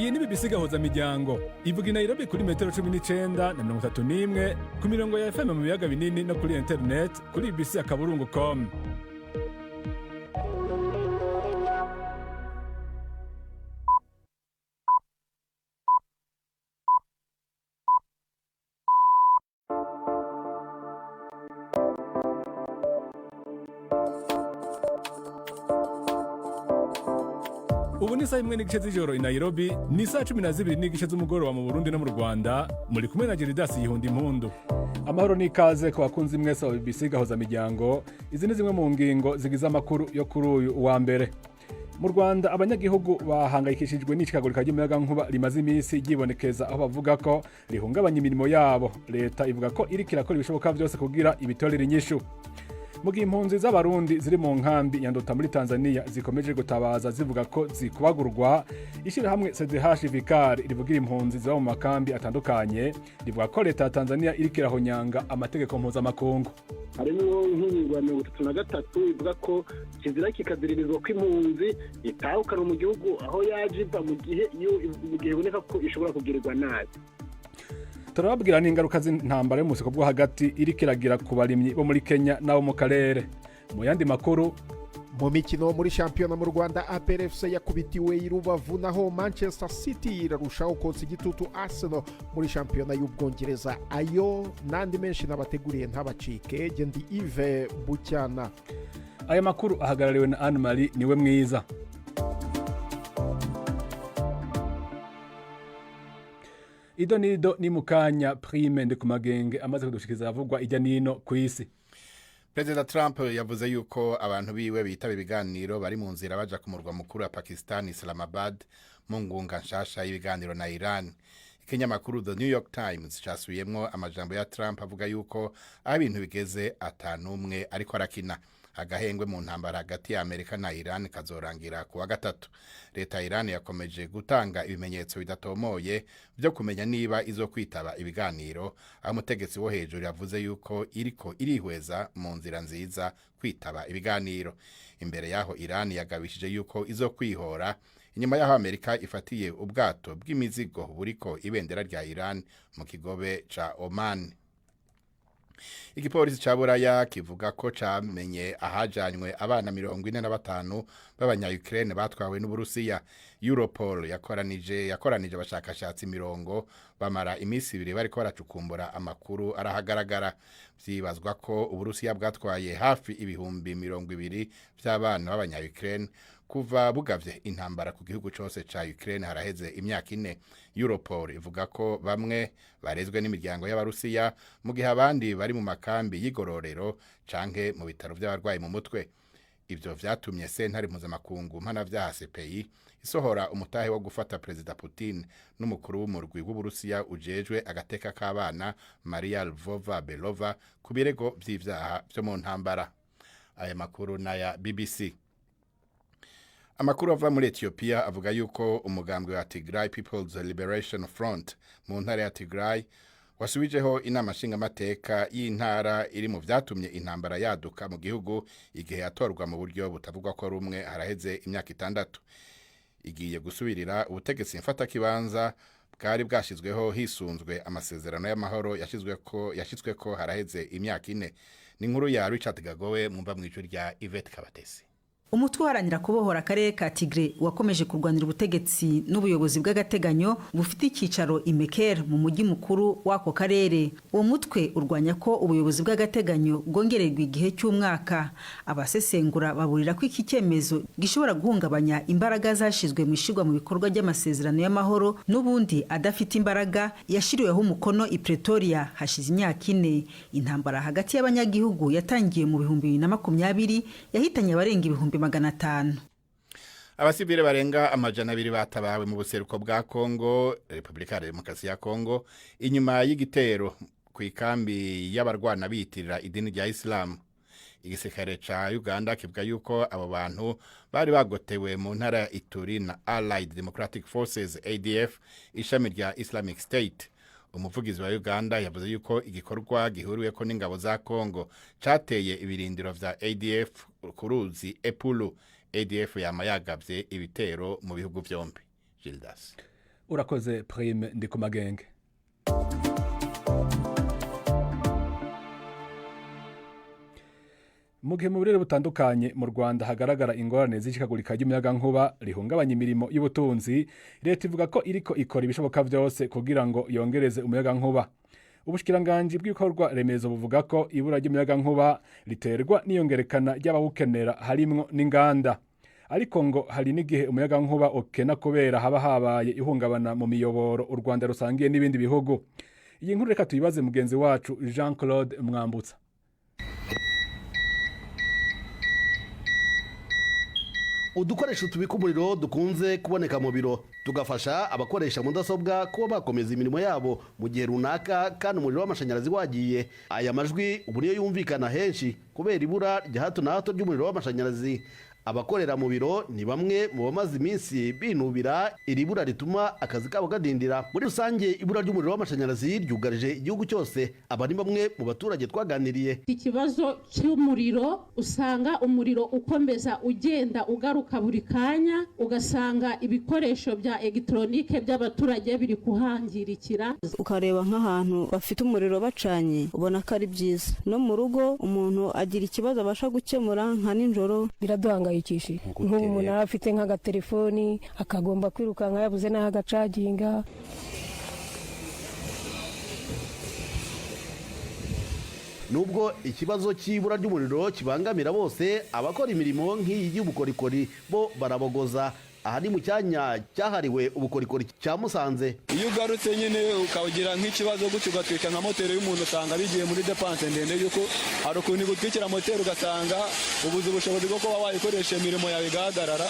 Iyi ni BBC Gahuza Miryango, ivuga i Nairobi kuri metero 19 na 31 ku mirongo ya FM mu biyaga binini no kuri internet kuri bbc.com. Ubu ni saa 1 n'igice z'ijoro i Nairobi, ni saa 12 n'igice z'umugoroba mu Burundi no mu Rwanda. Muri kumwe na Geridas Yihunda Impundu. Amahoro n'ikaze ku bakunzi mwese wa BBC Gahuza Miryango. Izi ni zimwe mu ngingo zigize amakuru yo kuri uyu wa mbere. Mu Rwanda, abanyagihugu bahangayikishijwe n'icikagurika ry'umuyagankuba rimaze iminsi ryibonekeza, aho bavuga ko rihungabanya imirimo yabo. Leta ivuga ko iriko irakora ibishoboka vyose kugira ibitorere inyishu. Mu gihe impunzi z'Abarundi ziri mu nkambi ya Nduta muri Tanzania zikomeje gutabaza zivuga ko zikubagurwa, ishyirahamwe CDH Vicar rivugira impunzi ziba mu makambi atandukanye rivuga ko leta ya Tanzania iriko irahonyanga amategeko mpuzamakungu. Harimo nk'ingingo ya 33 ivuga ko kizira kikaziririzwa ko impunzi itahukana mu gihugu aho yaje iva mu gihe iyo mu gihe iboneka ko ishobora kugirirwa nabi. Turababwira n'ingaruka z'intambara y'umusiko bwo hagati iriko iragira ku barimyi bo muri Kenya n'abo mu karere. Mu yandi makuru: Mu mikino, muri shampiyona mu Rwanda, APRFC yakubitiwe i Rubavu, naho Manchester City irarushaho kotsa igitutu Arsenal muri shampiyona y'Ubwongereza. Ayo n'andi menshi nabateguriye, ntabacike. Ndi Yves Bucyana. Aya makuru ahagarariwe na Anne Marie Niwe Mwiza. Ido nido ni mukanya, Prime ndi ku magenge amaze kudushikiriza avugwa ijya nino ku isi. Perezida Trump yavuze yuko abantu biwe bitaba ibiganiro bari mu nzira baja ku murwa mukuru wa Pakistan, Islamabad, mu ngunga nshasha y'ibiganiro na Iran. Ikinyamakuru The New York Times casubiyemwo amajambo ya Trump avuga yuko aho ibintu bigeze atanumwe ariko arakina. Agahengwe mu ntambara hagati ya Amerika na Iran kazorangira ku wa gatatu. Leta ya Iran yakomeje gutanga ibimenyetso bidatomoye byo kumenya niba izo kwitaba ibiganiro, aho umutegetsi wo hejuru yavuze yuko iriko irihweza mu nzira nziza kwitaba ibiganiro. Imbere yaho, Iran yagabishije yuko izo kwihora inyuma y'aho Amerika ifatiye ubwato bw'imizigo buriko ibendera rya Iran mu kigobe ca Oman. Igipolisi ca Buraya kivuga ko camenye ahajanywe abana 45 b'abanya-Ukraine batwawe n'Uburusiya. Europol yakoranije abashakashatsi 40, bamara iminsi 2 bariko baracukumbura amakuru arahagaragara. Vyibazwa ko Uburusiya bwatwaye hafi 20,000 vy'abana b'abanya-Ukraine kuva bugavye intambara ku gihugu cose ca Ukraine haraheze imyaka 4. Europol ivuga ko bamwe barezwe n'imiryango y'Abarusiya, mu gihe abandi bari mu makambi y'igororero canke mu bitaro vy'abarwayi mu mutwe. Ivyo vyatumye sentare mpuzamakungu mpanavyaha CPI isohora umutahe wo gufata Perezida Putin n'umukuru w'umurwi w'Uburusiya ujejwe agateka k'abana, Maria Lvova Belova, ku birego vy'ivyaha vyo mu ntambara. Aya makuru n'aya BBC. Amakuru ava muri Ethiopia avuga yuko umugambwe wa Tigray People's Liberation Front mu ntara ya Tigray wasubijeho inama nshingamateka y'intara iri mu vyatumye intambara yaduka mu gihugu igihe yatorwa mu buryo butavugwa ko rumwe haraheze imyaka 6. Igiye gusubirira ubutegetsi mfatakibanza bwari bwashizweho hisunzwe amasezerano y'amahoro yashizweko haraheze imyaka 4. Ni inkuru ya Richard Gagowe mwumva mw'ijwi rya Yvette Kabatesi. Umutwe uharanira kubohora akarere ka Tigre wakomeje kurwanira ubutegetsi n'ubuyobozi bw'agateganyo bufite icyicaro i Mekelle, mu mujyi mukuru w'ako karere. Uwo mutwe urwanya ko ubuyobozi bw'agateganyo bwongererwa igihe cy'umwaka. Abasesengura baburira ko iki cyemezo gishobora guhungabanya imbaraga zashizwe mu ishyirwa mu bikorwa by'amasezerano y'amahoro n'ubundi adafite imbaraga, yashyiriweho umukono i Pretoria hashize imyaka 4. Intambara hagati y'abanyagihugu yatangiye mu 2020 yahitanye abarenga 500,000. Abasivile barenga 200 batabawe mu buseruko bwa Kongo, Repubulika ya Demokarasi ya Kongo, inyuma y'igitero ku ikambi y'abarwana biyitirira idini rya Islam. Igisirikare ca Uganda kivuga yuko abo bantu bari bagotewe mu ntara ya Ituri na Allied Democratic Forces, ADF, ishami rya Islamic State. Umuvugizi wa Uganda yavuze yuko igikorwa gihuriweko n'ingabo za Kongo cateye ibirindiro vya ADF ku ruzi Epulu. ADF yama yagavye ibitero mu bihugu vyombi. Gildas. Urakoze, Prime Ndikumagenge. Mu gihe mu burere butandukanye mu Rwanda hagaragara ingorane z'ishikagurika ry'umuyagankuba rihungabanya imirimo y'ubutunzi, leta ivuga ko iriko ikora ibishoboka vyose kugira ngo yongereze umuyagankuba. Ubushikiranganji bw'ibikorwa remezo buvuga ko ibura ry'umuyagankuba riterwa n'iyongerekana ry'abawukenera, harimwo n'inganda. Ariko ngo hari n'igihe umuyagankuba ukena kubera haba habaye ihungabana mu miyoboro u Rwanda rusangiye n'ibindi bihugu. Iyi nkuru reka tuyibaze mugenzi wacu Jean Claude Mwambutsa. Udukoresho tubika umuriro dukunze kuboneka mu biro, tugafasha abakoresha mudasobwa kuba bakomeza imirimo yabo mu gihe runaka kandi umuriro w'amashanyarazi wagiye. Aya majwi ubu niyo yumvikana henshi kubera ibura rya hato na hato ry'umuriro w'amashanyarazi. Abakorera mu biro ni bamwe mu bamaze iminsi binubira iri bura rituma akazi kabo kadindira. Muri rusange, ibura ry'umuriro w'amashanyarazi ryugarije igihugu cyose. Aba ni bamwe mu baturage twaganiriye. Ikibazo cy'umuriro, usanga umuriro ukomeza ugenda ugaruka buri kanya, ugasanga ibikoresho bya elegitoronike by'abaturage biri kuhangirikira. Ukareba nk'ahantu bafite umuriro bacanye, ubona ko ari byiza. No mu rugo umuntu agira ikibazo abasha gukemura nka nijoro. Biraduhangayikishije. Nk'ubu umuntu aba afite nk'agatelefoni, akagomba kwirukanka yabuze n'aho agacaginga. Nubwo ikibazo cy'ibura ry'umuriro kibangamira bose, abakora imirimo nk'iyi y'ubukorikori bo barabogoza. Aha ni mu cyanya cyahariwe ubukorikori cya Musanze. Iyo ugarutse nyine ukagira nk'ikibazo gutyo, ugatwika nka moteri y'umuntu, usanga bigiye muri dépense ndende, yuko hari ukuntu igutwikira moteri ugasanga ubuze ubushobozi bwo kuba wayikoresha, imirimo yawe igahagarara.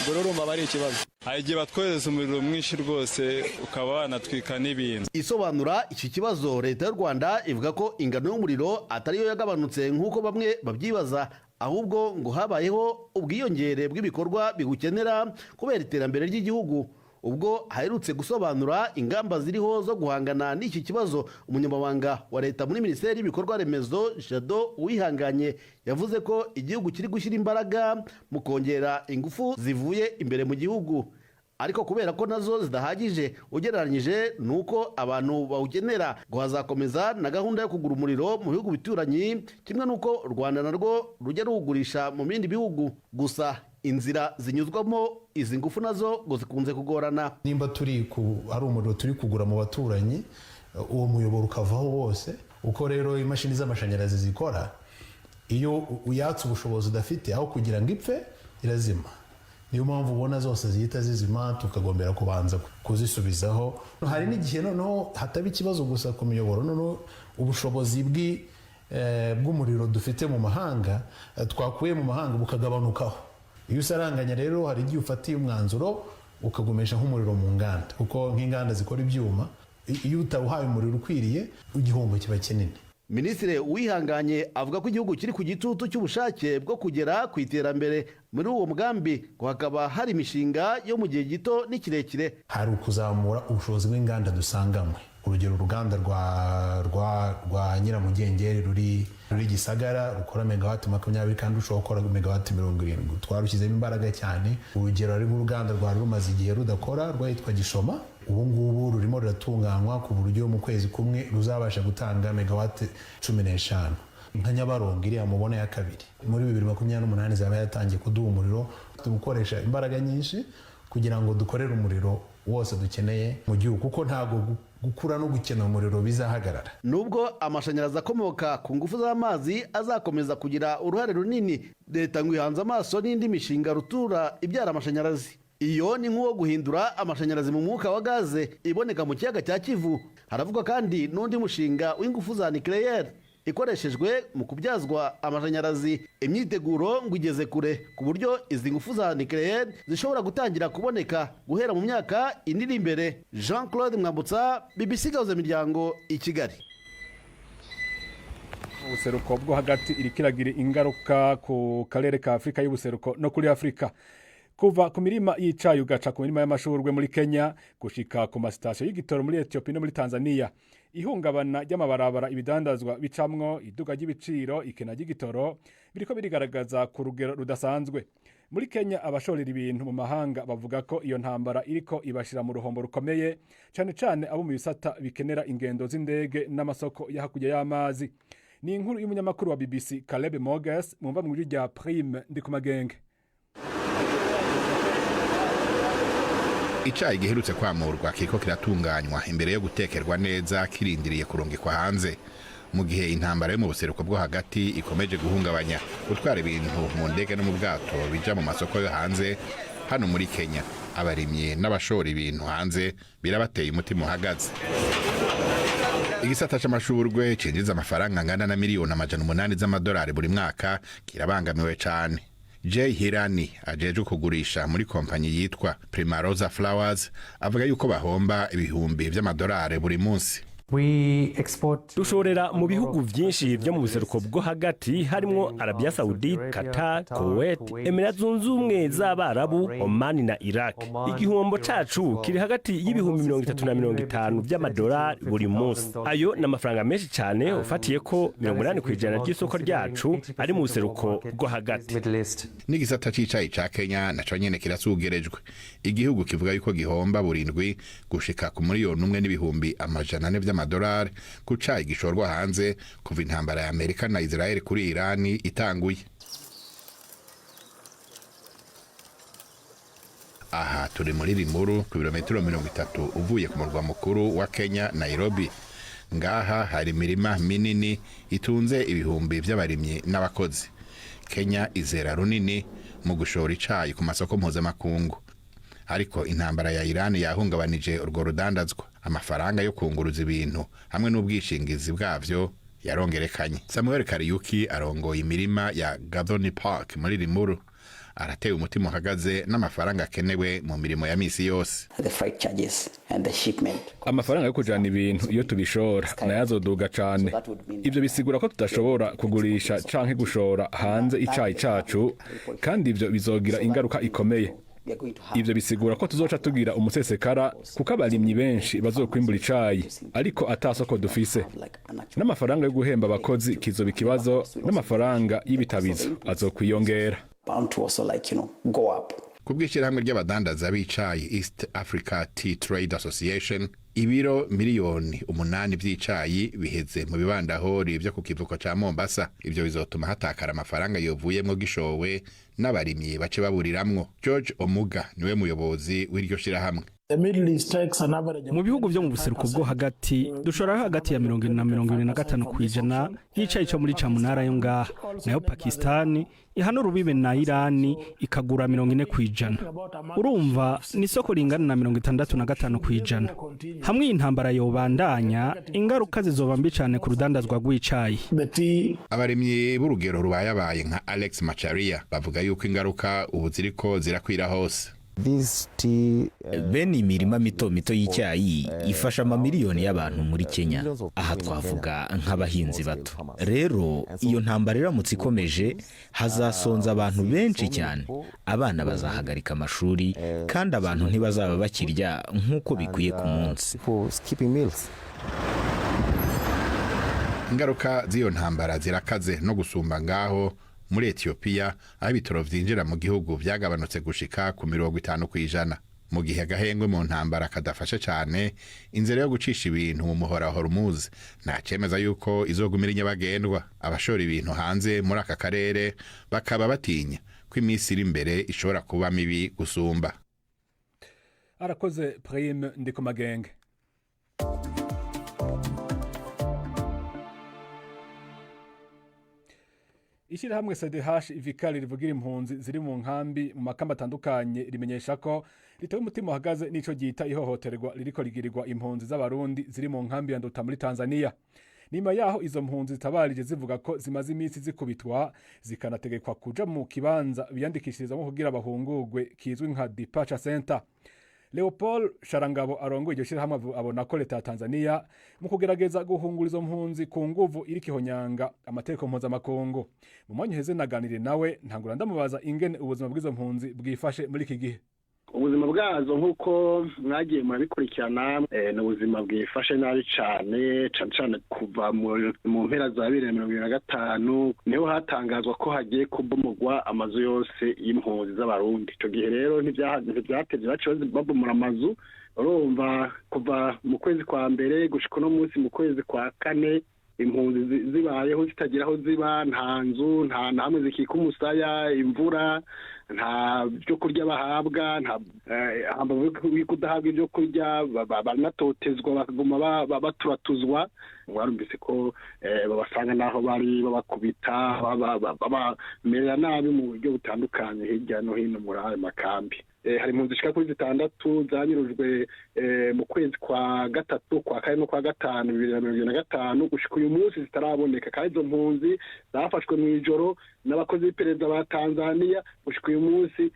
Ubwo rero urumva aba ari ikibazo. Hari igihe batwohereza umuriro mwinshi rwose, ukaba wanatwika n'ibintu. Isobanura iki kibazo, Leta y'u Rwanda ivuga ko ingano y'umuriro atariyo yagabanutse nk'uko bamwe babyibaza, ahubwo ngo habayeho ubwiyongere bw'ibikorwa bigukenera kubera iterambere ry'igihugu. Ubwo aherutse gusobanura ingamba ziriho zo guhangana n'iki kibazo, umunyamabanga wa Leta muri Minisiteri y'Ibikorwa Remezo, Jado Uwihanganye, yavuze ko igihugu kiri gushyira imbaraga mu kongera ingufu zivuye imbere mu gihugu, ariko kubera ko nazo zidahagije ugereranyije n'uko abantu bawukenera, ngo hazakomeza na gahunda yo kugura umuriro mu bihugu bituranyi, kimwe n'uko u Rwanda narwo rujya ruwugurisha mu bindi bihugu. Gusa inzira zinyuzwamo izi ngufu nazo ngo zikunze kugorana. Nimba turi ku ari umuriro turi kugura mu baturanyi, uwo muyoboro ukavaho wose, uko rero imashini z'amashanyarazi zikora, iyo uyatse ubushobozi udafite, aho kugira ngo ipfe irazima. Niyo mpamvu ubona zose zihita zizima, tukagombera kubanza kuzisubizaho. Hari n'igihe noneho hataba ikibazo gusa ku miyoboro, noneho ubushobozi bw'umuriro dufite mu mahanga, twakuye mu mahanga, bukagabanukaho. Iyo usaranganya rero, hari igihe ufatiye umwanzuro ukagumisha nk'umuriro mu nganda, kuko nk'inganda zikora ibyuma, iyo utawuhaye umuriro ukwiriye, igihombo kiba kinini. Minisitiri Uwihanganye avuga ko igihugu kiri ku gitutu cy'ubushake bwo kugera ku iterambere. Muri uwo mugambi ngo hakaba hari imishinga yo mu gihe gito n'ikirekire. Hari ukuzamura ubushobozi bw'inganda dusanganywe. Urugero, uruganda rwa Nyiramugengeri ruri Gisagara rukora megawati 20 kandi rushobora gukora megawati 70, twarushyizemo imbaraga cyane. Urugero, hari nk'uruganda rwari rumaze igihe rudakora rwahitwa Gishoma, ubu ngubu rurimo ruratunganywa ku buryo mu kwezi kumwe ruzabasha gutanga megawati 15. Nka Nyabarongo iriya mubona ya kabiri, muri 2028 izaba yatangiye kuduha umuriro. Gukoresha imbaraga nyinshi kugira ngo dukorere umuriro wose dukeneye mu gihugu, kuko ntabwo gukura no gukena umuriro bizahagarara. Nubwo amashanyarazi akomoka ku ngufu z'amazi azakomeza kugira uruhare runini, leta ngo ihanze amaso n'indi mishinga rutura ibyara amashanyarazi. Iyo ni nk'uwo guhindura amashanyarazi mu mwuka wa gaze iboneka mu kiyaga cya Kivu. Haravugwa kandi n'undi mushinga w'ingufu za nucléaire ikoreshejwe mu kubyazwa amashanyarazi. Imyiteguro ngo igeze kure ku buryo izi ngufu za nucléaire zishobora gutangira kuboneka guhera mu myaka 4 iri imbere. Jean Claude Mwambutsa, BBC Gahuza Miryango, i Kigali. Ubuseruko bwo hagati iriko iragira ingaruka ku karere ka Afurika y'ubuseruko no kuri Afurika. Kuva ku mirima y'icayi ugaca ku mirima y'amashurwe muri Kenya, gushika ku masitasiyo y'igitoro muri Ethiopia no muri Tanzania, ihungabana ry'amabarabara ibidandazwa bicamwo, iduga ry'ibiciro, ikena ry'igitoro biriko birigaragaza ku rugero rudasanzwe. Muri Kenya, abashorera ibintu mu mahanga bavuga ko iyo ntambara iriko ibashira mu ruhombo rukomeye, cane cane abo mu bisata bikenera ingendo z'indege n'amasoko ya hakurya y'amazi. Ni inkuru y'umunyamakuru wa BBC Caleb Moges, mwumva mu ijwi rya Prime Ndikumagenge. Icayi giherutse kwamurwa kiriko kiratunganywa imbere yo gutekerwa neza, kirindiriye kurungikwa hanze, mu gihe intambara yo mu buseruko bwo hagati ikomeje guhungabanya gutwara ibintu mu ndege no mu bwato bija mu masoko yo hanze. Hano muri Kenya, abarimyi n'abashora ibintu hanze birabateye umutima uhagaze. Igisata c'amashurwe cinjiza amafaranga angana na miliyoni 800 z'amadolari buri mwaka kirabangamiwe cane. Jay Hirani ajejwe kugurisha muri kompanyi yitwa Primarosa Flowers avuga yuko bahomba ibihumbi vy'amadolari buri munsi. Dushorera mu bihugu byinshi byo mu buseruko bwo hagati, harimo Arabia Saudite, Qatar, Kuwait, Emirati Zunze Ubumwe z'Abarabu, Oman na Iraq. Igihombo cacu kiri hagati y'ibihumbi 30 na 50 by'amadolari buri munsi. Ayo ni amafaranga menshi cyane ufatiye ko 80% ry'isoko ryacu ari mu buseruko bwo hagati. N'igisata c'icayi ca Kenya naco nyene kirasugerejwe. Igihugu kivuga yuko gihomba burindwi gushika ku 1,400,000 vy'amadolari ku cayi gishorwa hanze kuva intambara ya Amerika na Israel kuri Irani itanguye. Aha turi muri Limuru, ku birometero 30 uvuye ku murwa mukuru wa Kenya, Nairobi. Ngaha hari imirima minini itunze ibihumbi vy'abarimyi n'abakozi. Kenya izera runini mu gushora icayi ku masoko mpuzamakungu, ariko intambara ya Iran yahungabanije urwo rudandazwa. Amafaranga yo kunguruza ibintu hamwe n'ubwishingizi bwavyo yarongerekanye. Samuel Kariyuki arongoye imirima ya Gathoni Park muri Limuru, aratewe umutima uhagaze n'amafaranga akenewe mu mirimo ya misi yose. Amafaranga yo kujana ibintu iyo tubishora nayo azoduga cane. Ivyo bisigura ko tudashobora kugurisha canke gushora hanze icayi cacu, kandi ivyo bizogira ingaruka ikomeye. Ivyo bisigura ko tuzoca tugira umusesekara, kuko abarimyi benshi bazokwimbura icayi ariko ata soko dufise. N'amafaranga yo guhemba abakozi kizoba ikibazo, n'amafaranga y'ibitabizo azokwiyongera. Ku bw'ishyirahamwe ry'abadandaza b'icayi, East Africa Tea Trade Association, ibiro miliyoni 8 vy'icayi biheze mu bibandahori vyo ku kivuko ca Mombasa. Ivyo bizotuma hatakara amafaranga yovuyemwo gishowe, n'abarimyi bace baburiramwo. George Omuga niwe muyobozi w'iryo shirahamwe. Mu bihugu byo mu buseruko bwo hagati dushora hagati ya 70 na 75% y'icayi cyo muri camunara yo ngaha. Nayo Pakistani ihana urubibe na Irani ikagura 40%. Urumva ni isoko ringana na 65%. Hamwe iyi ntambara yobandanya, ingaruka zizoba mbi cane ku rudandazwa rw'icayi. Abarimyi b'urugero rubayabaye nka Alex Macharia bavuga yuko ingaruka ubu ziriko zirakwira hose. Bene imirima mito mito y'icyayi ifasha amamiliyoni y'abantu muri Kenya. Aha twavuga nk'abahinzi bato. Rero iyo ntambara iramutse ikomeje, hazasonza abantu benshi cyane, abana bazahagarika amashuri, kandi abantu ntibazaba bakirya nk'uko bikwiye ku munsi. Ingaruka z'iyo ntambara zirakaze no gusumba ngaho muri Etiyopiya, aho ibitoro vyinjira mu gihugu vyagabanutse gushika ku 50%, mu gihe agahengwe mu ntambara kadafashe cane. Inzira yo gucisha ibintu mu muhora wa Hormuz nta cemeza yuko izogumira nyabagendwa. Abashora ibintu hanze muri aka karere bakaba batinya ko iminsi iri imbere ishobora kuba mibi gusumba. Arakoze Prime Ndikumagenge. Ishyirahamwe CDH Vikari rivugira impunzi ziri mu nkambi, mu makamba atandukanye, rimenyesha ko ritewe umutima uhagaze n'ico ryita ihohoterwa ririko rigirirwa impunzi z'Abarundi ziri mu nkambi ya Nduta muri Tanzania. Nyuma yaho izo mpunzi zitabarije zivuga ko zimaze iminsi zikubitwa, zikanategekwa kuja mu kibanza biyandikishirizamo kugira bahungurwe, kizwi nka Departure Center. Leopold Sharangabo arongoye iryo shyirahamwe abona ko leta ya Tanzania mu kugerageza guhungura izo mpunzi ku nguvu iriko ihonyanga amategeko mpuzamakungu. Mu mwanya uheze naganiriye nawe, ntangura ndamubaza ingene ubuzima bw'izo mpunzi bwifashe muri iki gihe. Ubuzima bwazo, nk'uko mwagiye murabikurikirana, ni ubuzima bwifashe nabi cyane, cyane cyane kuva mu mpera za 2025, niho hatangazwa ko hagiye kubomogwa amazu yose y'impunzi z'Abarundi. Icyo gihe rero ntibyatevye, baciye babomora amazu. Urumva, kuva mu kwezi kwa mbere gushika uno munsi mu kwezi kwa kane, impunzi zibayeho zitagira aho ziba, nta nzu, nta na hamwe zikika umusaya imvura, nta byo kurya bahabwa, nta hambavu kudahabwa ibyo kurya, baranatotezwa, bakaguma baturatuzwa. Warumvise ko babasanga n'aho bari, babakubita, babamerera nabi mu buryo butandukanye hirya no hino muri ayo makambi. Hari impunzi zishika kuri zitandatu zanyurujwe mu kwezi kwa gatatu, kwa kane no kwa gatanu 2025, gushika uyu munsi zitaraboneka. Kandi izo mpunzi zafashwe mu ijoro n'abakozi b'iperereza ba Tanzania, gushika uyu munsi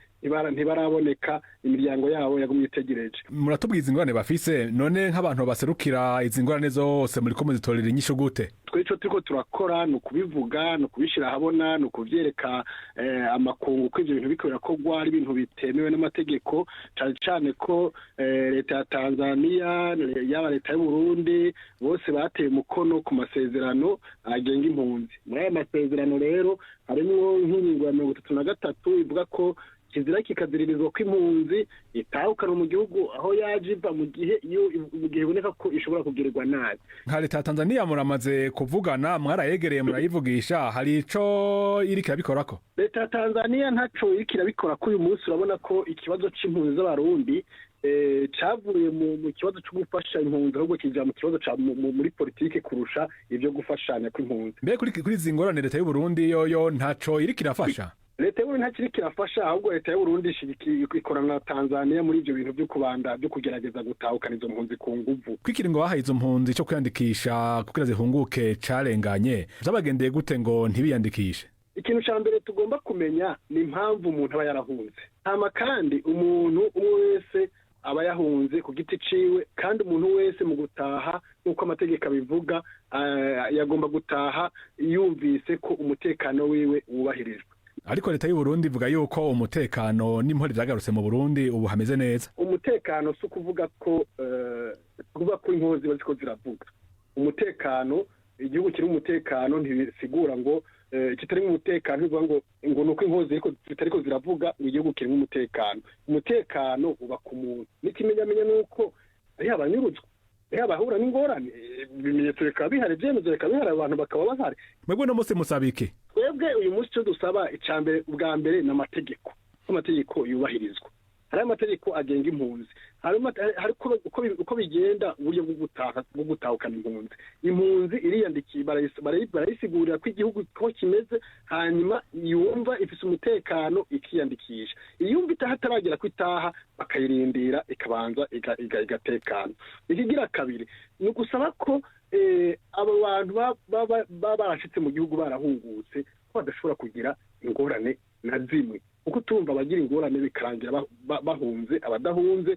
ntibaraboneka. Imiryango yabo yagumye itegereje. Muratubwiza ingorane bafise. None nk'abantu baserukira izi ngorane zose, muriko muzitorera inyishu gute? Twe ico turiko turakora ni ukubivuga, ni ukubishira ahabona, ni ukuvyereka amakungu ko ivyo bintu biriko birakorwa ari ibintu bitemewe n'amategeko, cane cane ko leta ya Tanzania, yaba leta y'Uburundi, bose bateye umukono ku masezerano agenga impunzi. Muri ayo masezerano rero harimwo nk'ingingo ya 33 ivuga ko kizira kikaziririzwa ko impunzi itahukana mu gihugu aho yaje iva mu gihe iyo mu gihe iboneka ko ishobora kugirirwa nabi. Nka leta ya Tanzania muramaze kuvugana, mwarayegereye, murayivugisha, hari ico iriko irabikorako? Leta ya Tanzania ntaco iriko irabikora ko. Uyu munsi urabona ko ikibazo c'impunzi z'Abarundi cavuye mu kibazo co gufasha impunzi, ahubwo kija mu kibazo ca muri politike kurusha ivyo gufashanya kw'impunzi. Mbe kuri izi ngorane, leta y'u Burundi yoyo ntaco iriko irafasha? Leta y'Uburundi ntakiri kirafasha, ahubwo leta y'Uburundi ikorana na Tanzania muri ivyo bintu vyo kubanda vyo kugerageza gutahukana izo mpunzi ku nguvu. Kw'ikiringo bahaye izo mpunzi cyo kwiyandikisha kugira zihunguke carenganye, vyabagendeye gute ngo ntibiyandikishe? Ikintu ca mbere tugomba kumenya ni impamvu umuntu aba yarahunze. Hama kandi umuntu umwe wese aba yahunze ku giti ciwe, kandi umuntu wese mu gutaha, nk'uko amategeko abivuga, yagomba gutaha yumvise ko umutekano wiwe wubahirijwe. Ariko leta y'u Burundi ivuga yuko umutekano n'impore vyagarutse mu Burundi, ubu hameze neza. Umutekano si ukuvuga ko kuvuga ko inkozi ziba ziko ziravuga. Umutekano, igihugu kiri umutekano ntibisigura ngo kitarimo umutekano, ntibivuga ngo nuko inkozi zitariko ziravuga ngo igihugu kirimo umutekano. Umutekano uba ku muntu. N'ikimenyamenya ni uko hariho abanyuruzwa, hariho abahura n'ingorane, ibimenyetso bikaba bihari, ibyemezo bikaba bihari, abantu bakaba bahari. Mwebwe uno munsi musaba iki? Twebwe uyu munsi icyo dusaba, icya mbere, ubwa mbere, ni amategeko, ko amategeko yubahirizwa. Hariho amategeko agenga impunzi, hari uko bigenda uburyo bwo gutaha, bwo gutahukana impunzi. Impunzi iriyandikiye, barayisigurira ko igihugu ko kimeze, hanyuma yumva ifise umutekano ikiyandikisha. Iyumva itaha ataragera ko itaha, bakayirindira ikabanza igatekana. Ikigira kabiri ni ugusaba ko abo bantu baba barashitse mu gihugu, barahungutse, ko badashobora kugira ingorane na zimwe, kuko tumva abagira ingorane bikarangira bahunze, abadahunze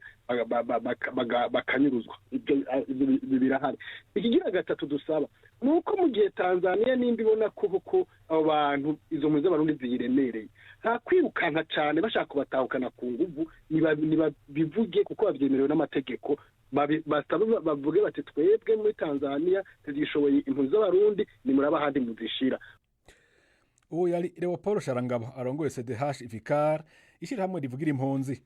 bakanyuruzwa. Ibyo birahari. Ikigira gatatu dusaba ni uko mu gihe Tanzania nimba ibona ko koko abo bantu, izo mpunzi z'Abarundi, ziyiremereye, nta kwirukanka cyane bashaka kubatahukana ku nguvu, nibabivuge kuko babyemerewe n'amategeko. Basabe, bavuge bati: "Twebwe muri Tanzania tugishoboye impunzi z'Abarundi, nimuraba ahandi muzishira." Uwo yari Leopold Sharangabo arongoye CDH Vicar, ishyirahamwe rivugira impunzi.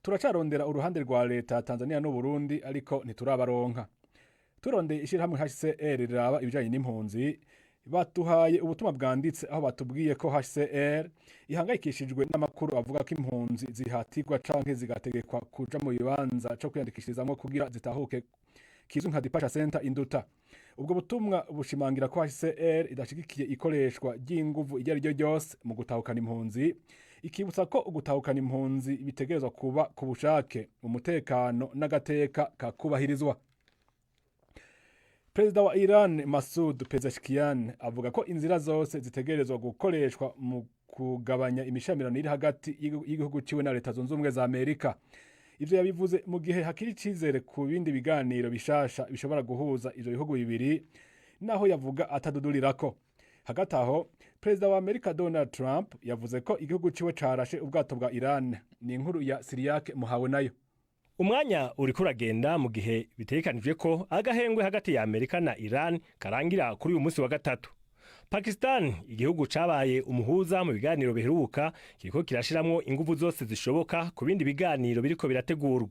Turacarondera uruhande rwa leta ya Tanzania n'Uburundi, ariko ntiturabaronka. Turondeye ishyirahamwe HCR riraba ibijanye n'impunzi, batuhaye ubutumwa bwanditse aho batubwiye ko HCR ihangayikishijwe n'amakuru avuga ko impunzi zihatirwa canke zigategekwa kuja mu bibanza co kwiyandikishirizamwo kugira zitahuke, kizwi nka Departure Center Induta. Ubwo butumwa bushimangira ko HCR idashigikiye ikoreshwa ry'inguvu iryo ari ryo ryose mu gutahukana impunzi, ikibutsa ko gutahukana impunzi bitegerezwa kuba ku bushake, umutekano n'agateka kakubahirizwa. Perezida wa Iran Masoud Pezeshkian avuga ko inzira zose zitegerezwa gukoreshwa mu kugabanya imishamirano iri hagati y'igihugu ciwe na Leta Zunze Ubumwe za Amerika. Ivyo yabivuze mu gihe hakiri icizere ku bindi biganiro bishasha bishobora guhuza ivyo bihugu bibiri, naho yavuga atadudurirako. Hagati aho, Perezida wa Amerika Donald Trump yavuze ko igihugu ciwe carashe ubwato bwa Iran. Ni inkuru ya Siriyake Muhawe nayo. Umwanya uriko uragenda mu gihe bitegekanijwe ko agahengwe hagati ya Amerika na Iran karangira kuri uyu munsi wa gatatu. Pakistan, igihugu cabaye umuhuza mu biganiro biheruka, kiriko kirashiramwo inguvu zose zishoboka ku bindi biganiro biriko birategurwa,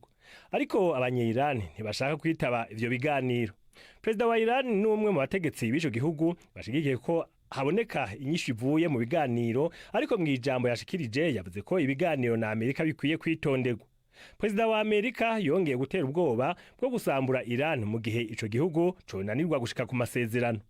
ariko abanye-Iran ntibashaka kwitaba ivyo biganiro. Perezida wa Iran ni umwe mu bategetsi b'ico gihugu bashigikiye ko haboneka inyishu ivuye mu biganiro, ariko mu ijambo yashikirije yavuze ko ibiganiro na Amerika bikwiye kwitonderwa. Perezida wa Amerika yongeye gutera ubwoba bwo gusambura Iran mu gihe ico gihugu conanirwa gushika ku masezerano.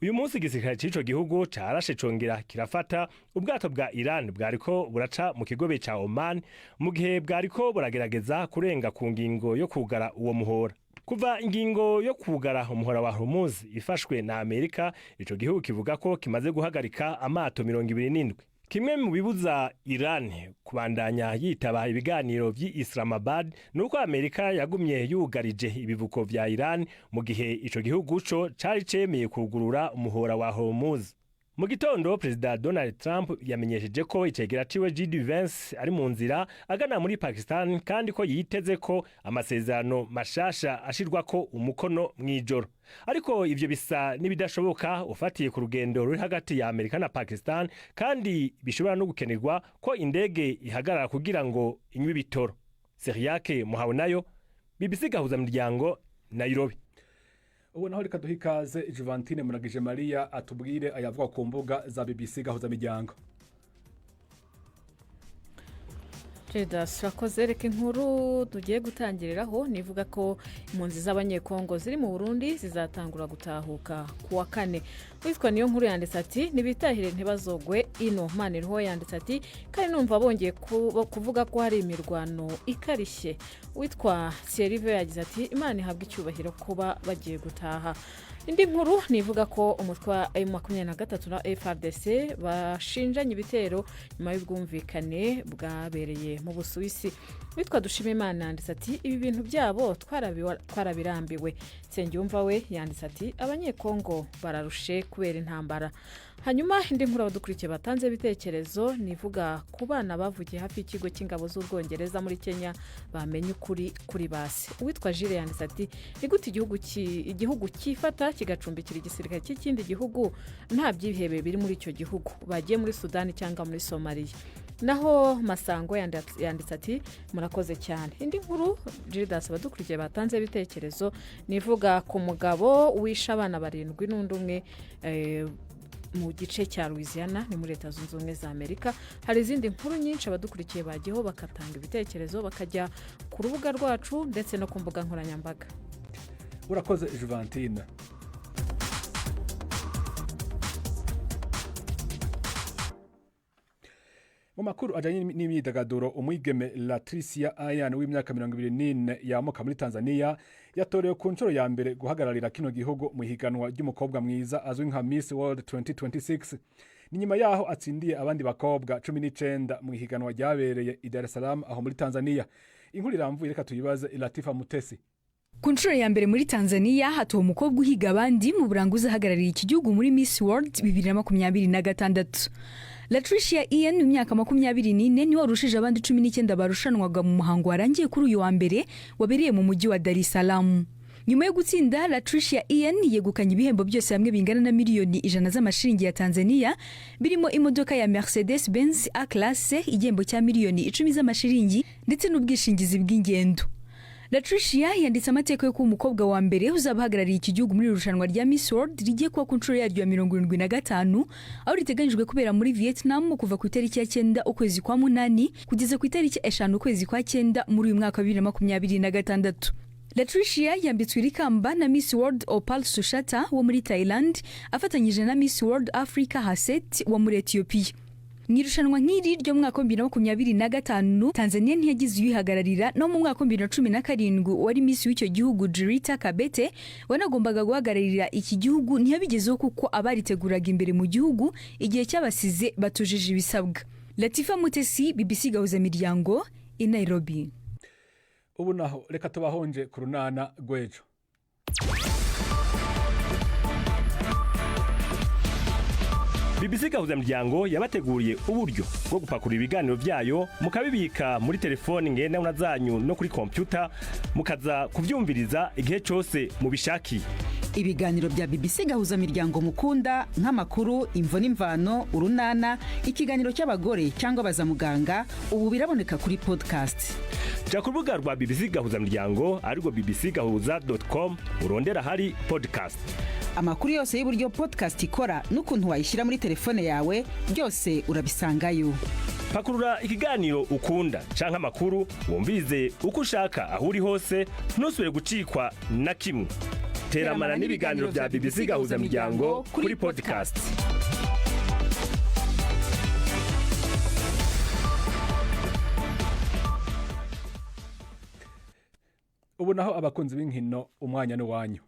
Uyu munsi igisirikare c'ico gihugu carashe congera kirafata ubwato bwa Iran bwariko buraca mu kigobe ca Oman mu gihe bwariko buragerageza kurenga ku ngingo yo kugara uwo muhora. Kuva ingingo yo kugara umuhora wa Hormuz ifashwe na Amerika, ico gihugu kivuga ko kimaze guhagarika amato 27. Kimwe mu bibuza Iran kubandanya yitaba ibiganiro vy'i Islamabad nuko Amerika yagumye yugarije ibivuko vya Iran mu gihe ico gihugu co cari cemeye kugurura umuhora wa Hormuz. Mu gitondo, Perezida Donald Trump yamenyesheje ko icegera ciwe JD Vance ari mu nzira agana muri Pakistan, kandi ko yiteze ko amasezerano mashasha ashirwako umukono mw'ijoro. Ariko ivyo bisa n'ibidashoboka ufatiye ku rugendo ruri hagati ya Amerika na Pakistan, kandi bishobora no gukenerwa ko indege ihagarara kugira ngo inywe ibitoro. Seriake Muhawe nayo, BBC Gahuza Miryango, Nairobi. Ubu naho reka duhe ikaze Juvantine Muragije Maria atubwire ayavuga ku mbuga za BBC Gahuza Miryango. Judas, urakoze. Reka inkuru tugiye gutangiriraho nivuga ko impunzi z'Abanyekongo ziri mu Burundi zizatangura gutahuka ku wa kane. Witwa Niyo Nkuru yanditse ati: "Ntibitahire, ntibazogwe ino." Maniriho yanditse ati: "Kandi numva bongeye kuvuga ko hari imirwano ikarishye." Witwa Thierry yagize ati: "Imana ihabwa icyubahiro kuba bagiye gutaha." Indi nkuru nivuga ko umutwe wa M23 na FARDC bashinjanye ibitero nyuma y'ubwumvikane bwabereye mu Busuwisi. Witwa Dushimimana yanditse ati: "Ibi bintu byabo twarabirambiwe." Nsengiyumva we yanditse ati: "Abanyekongo bararushe kubera intambara." Hanyuma indi nkuru abadukurikiye batanze ibitekerezo nivuga ku bana bavugiye hafi y'ikigo cy'ingabo z'Ubwongereza muri Kenya bamenye ukuri kuri basi. Uwitwa Jire yanditse ati: "Ni gute igihugu cyifata kigacumbikira igisirikare cy'ikindi gihugu nta byihebe biri muri icyo gihugu, bagiye muri Sudani cyangwa muri Somaliya?" Naho Masango yanditse ati: "Murakoze cyane." Indi nkuru, Jiridas, abadukurikiye batanze ibitekerezo nivuga ku mugabo wishe abana barindwi n'undi umwe mu gice cya Louisiana, ni muri Leta Zunze Ubumwe za Amerika. Hari izindi nkuru nyinshi abadukurikiye bagiyeho bagatanga ibitekerezo, bakajya ku rubuga rwacu ndetse no ku mbuga nkoranyambaga. Urakoze, Juvantine. Mu makuru ajanye n'imyidagaduro, umwigeme Latricia Ayan w'imyaka 24 yamuka muri Tanzania yatorewe ku nshuro ya mbere guhagararira kino gihugu mu higanwa ry'umukobwa mwiza azwi nka Miss World 2026. Ni nyuma yaho atsindiye abandi bakobwa 19 mu higanwa ryabereye i Dar es Salaam aho muri Tanzania. Inkuru iramvuye reka tuyibaze Latifa Mutesi. Ku nshuro ya mbere muri Tanzania hatowe umukobwa uhiga abandi mu buranga uzahagarariye iki gihugu muri Miss World 2026. Latricia Ian imyaka 24 niwe warushije abandi 19 barushanwaga mu muhango warangiye kuri uyu wa mbere wabereye mu mujyi wa Dar es Salaam. Nyuma yo gutsinda, Latricia Ian yegukanye ibihembo byose hamwe bingana na miliyoni 100 z'amashiringi ya Tanzania, birimo imodoka ya Mercedes Benz A Classe, igihembo cya miliyoni 10 z'amashiringi ndetse n'ubwishingizi bw'ingendo. Latricia yanditse amateka yo kuba umukobwa wa mbere uzaba uhagarariye iki gihugu muri irushanwa rya Miss World rigiye kuba ku nshuro yaryo ya 75, aho riteganyijwe kubera muri Vietnam kuva ku itariki ya 9 ukwezi kwa munani kugeza ku itariki 5 ukwezi kwa cyenda muri uyu mwaka wa 2026. Latricia yambitswe iri kamba na Miss World Opal Suchata wo muri Thailand afatanyije na Miss World Africa Haset wo muri Ethiopia. Mu irushanwa nk'iri ryo mu mwaka wa 2025, Tanzania ntiyagize uyihagararira. No mu mwaka wa 2017, wari Miss w'icyo gihugu Jurita Kabete wanagombaga guhagararira iki gihugu ntiyabigezeho kuko abariteguraga imbere mu gihugu igihe cyabasize batujije ibisabwa. Latifa Mutesi, BBC Gahuza Miryango, i Nairobi. Ubu naho reka tubahonje ku runana rw'ejo. BBC Gahuza Miryango yabateguriye uburyo bwo gupakura ibiganiro byayo mukabibika muri telefoni ngendanwa zanyu no kuri kompyuta, mukaza kuvyumviriza igihe cyose mubishakiye. Ibiganiro bya BBC Gahuza Miryango mukunda, nk'amakuru, Imvo n'Imvano, Urunana, ikiganiro cy'abagore cyangwa Baza Muganga, ubu biraboneka kuri podcast. Jya ku rubuga rwa BBC Gahuza Miryango, arirwo bbcgahuza.com, urondera ahari podcast. Amakuru yose y'uburyo podcast ikora n'ukuntu wayishyira muri telefone yawe, byose urabisangayo. Pakurura ikiganiro ukunda canke amakuru, wumvirize uko ushaka, aho uri hose, ntusubire gucikwa na kimwe. Teramana n'ibiganiro bya BBC Gahuza Miryango kuri podcast. Ubu naho, abakunzi b'inkino, umwanya n'uwanyu.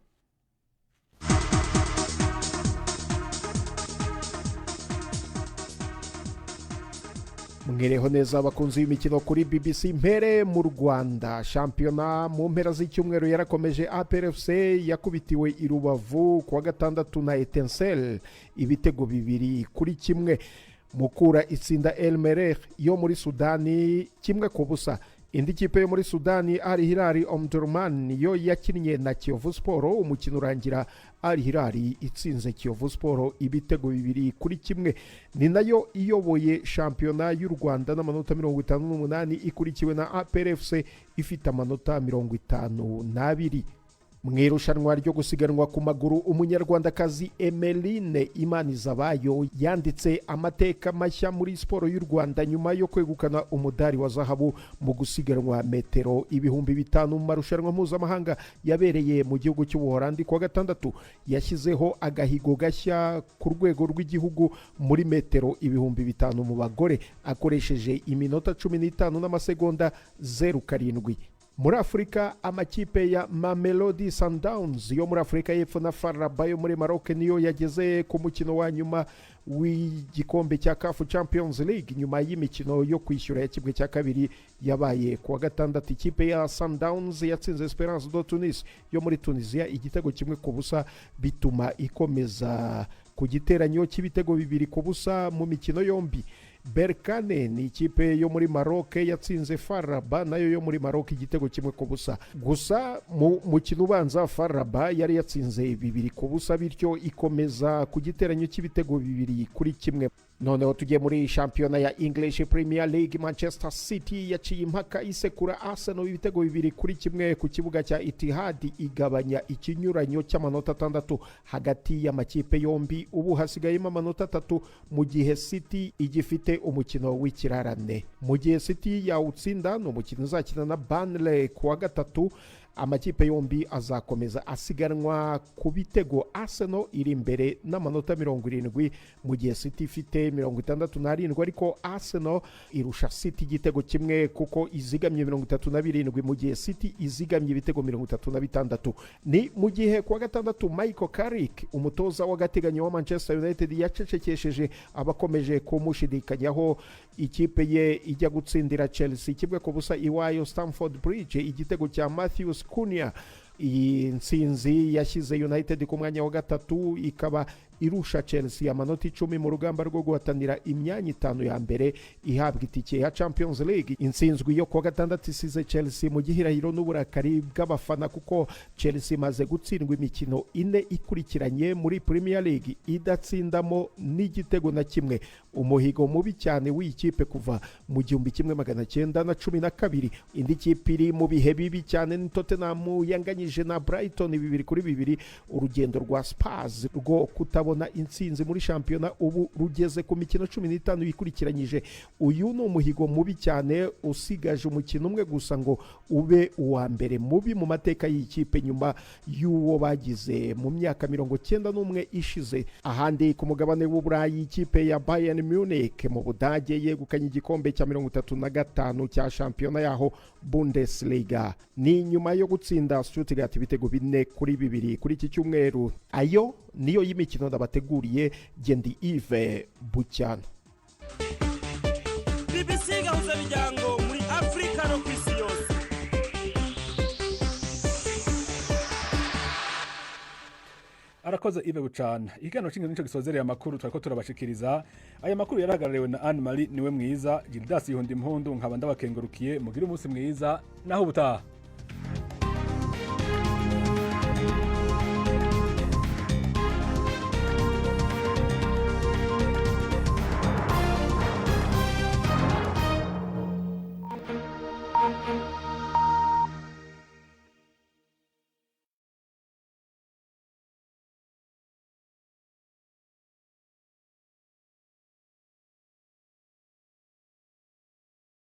Mwireho neza abakunzi b'imikino kuri BBC. Mpere mu Rwanda, shampiyona mu mpera z'icyumweru yarakomeje. APRFC yakubitiwe i Rubavu kuwa gatandatu na Etincelle ibitego 2-1. Mukura itsinda El Merreikh yo muri Sudani 1-0. Indi kipe yo muri Sudani, Al Hilal Omdurman, yo yakinnye na Kiyovu Sport, umukino urangira Al Hilal itsinze Kiyovu Sport ibitego 2-1. Ni nayo iyoboye shampiyona y'u Rwanda n'amanota 58, ikurikiwe na APRFC ifite amanota 52. Mu irushanwa ryo gusiganwa ku maguru, Umunyarwandakazi Emeline Imanizabayo yanditse amateka mashya muri siporo y'u Rwanda nyuma yo kwegukana umudari wa zahabu mu gusiganwa metero 5000 mu marushanwa mpuzamahanga yabereye mu gihugu cy'Ubuholandi kuwa gatandatu. Yashyizeho agahigo gashya ku rwego rw'igihugu muri metero 5000 mu bagore, akoresheje iminota 15 n'amasegonda 07. Muri Afurika, amakipe ya Mamelodi Sundowns yo muri Afurika y'Epfo na FAR Rabat yo muri Maroc niyo yageze ku mukino wa nyuma w'igikombe cya CAF Champions League nyuma y'imikino yo kwishyura ya kimwe cya kabiri yabaye kuwa gatandatu. Ikipe ya Sundowns yatsinze Esperance de Tunis yo muri Tunisia igitego 1-0, bituma ikomeza ku giteranyo cy'ibitego 2-0 mu mikino yombi. Berkane ni ikipe yo muri Maroc yatsinze FAR Rabat nayo yo muri Maroc igitego 1-0. Gusa mu mukino ubanza FAR Rabat yari yatsinze 2-0, bityo ikomeza ku giteranyo cy'ibitego 2-1. Noneho tugiye muri shampiyona ya English Premier League. Manchester City yaciye impaka isekura Arsenal ibitego 2-1 ku kibuga cya Etihad, igabanya ikinyuranyo cy'amanota 6 hagati y'amakipe yombi. Ubu hasigayemo amanota 3, mu gihe City igifite umukino w'ikirarane. Mu gihe City yawutsinda, ni umukino uzakina na Burnley kuwa gatatu, amakipe yombi azakomeza asiganwa ku bitego. Arsenal iri imbere n'amanota 70, mu gihe City ifite 67, ariko Arsenal irusha City igitego kimwe kuko izigamye 37, mu gihe City izigamye ibitego 36. Ni mu gihe kuwa gatandatu Michael Carrick, umutoza w'agateganyo wa Manchester United, yacecekesheje abakomeje kumushidikanyaho ikipe ye ijya gutsindira Chelsea 1-0 iwayo Stamford Bridge, igitego cya Matheus Cunha. Iyi nsinzi yashyize United ku mwanya wa gatatu, ikaba irusha Chelsea amanota 10 mu rugamba rwo guhatanira imyanya itanu ya mbere ihabwa itike ya Champions League. Intsinzwi yo kuwa gatandatu isize Chelsea mu gihirahiro n'uburakari bw'abafana, kuko Chelsea imaze gutsindwa imikino ine ikurikiranye muri Premier League idatsindamo n'igitego na kimwe, umuhigo mubi cyane w'iyi kipe kuva mu 1912. Indi kipe iri mu bihe bibi cyane ni Tottenham yanganyije na Brighton 2-2. Urugendo rwa Spurs rwo kutabona intsinzi muri shampiyona ubu rugeze ku mikino 15 yikurikiranyije. Uyu ni umuhigo mubi cyane, usigaje umukino umwe gusa ngo ube uwa mbere mubi mu mateka y'ikipe nyuma y'uwo bagize mu myaka 91 ishize. Ahandi ku mugabane w'Uburayi, ikipe ya Bayern Munich mu Budage yegukanye igikombe cya 35 cya shampiyona yaho, Bundesliga. Ni nyuma yo gutsinda Stuttgart ibitego 4-2 kuri iki cyumweru. Ayo niyo y'imikino ndabateguriye. Gendi Yves Bucyana. BBC Gahuza Miryango muri Afurika no ku isi yose. Arakoze Ive Bucana. Ikiganiro cy'ingenzi nico gisozereye amakuru twariko turabashikiriza. Aya makuru yarahagarariwe na Anne Marie Niwe Mwiza, Gildas Yihunda Impundu, nkaba ndabakengurukiye. Mugire umunsi mwiza, naho ubutaha.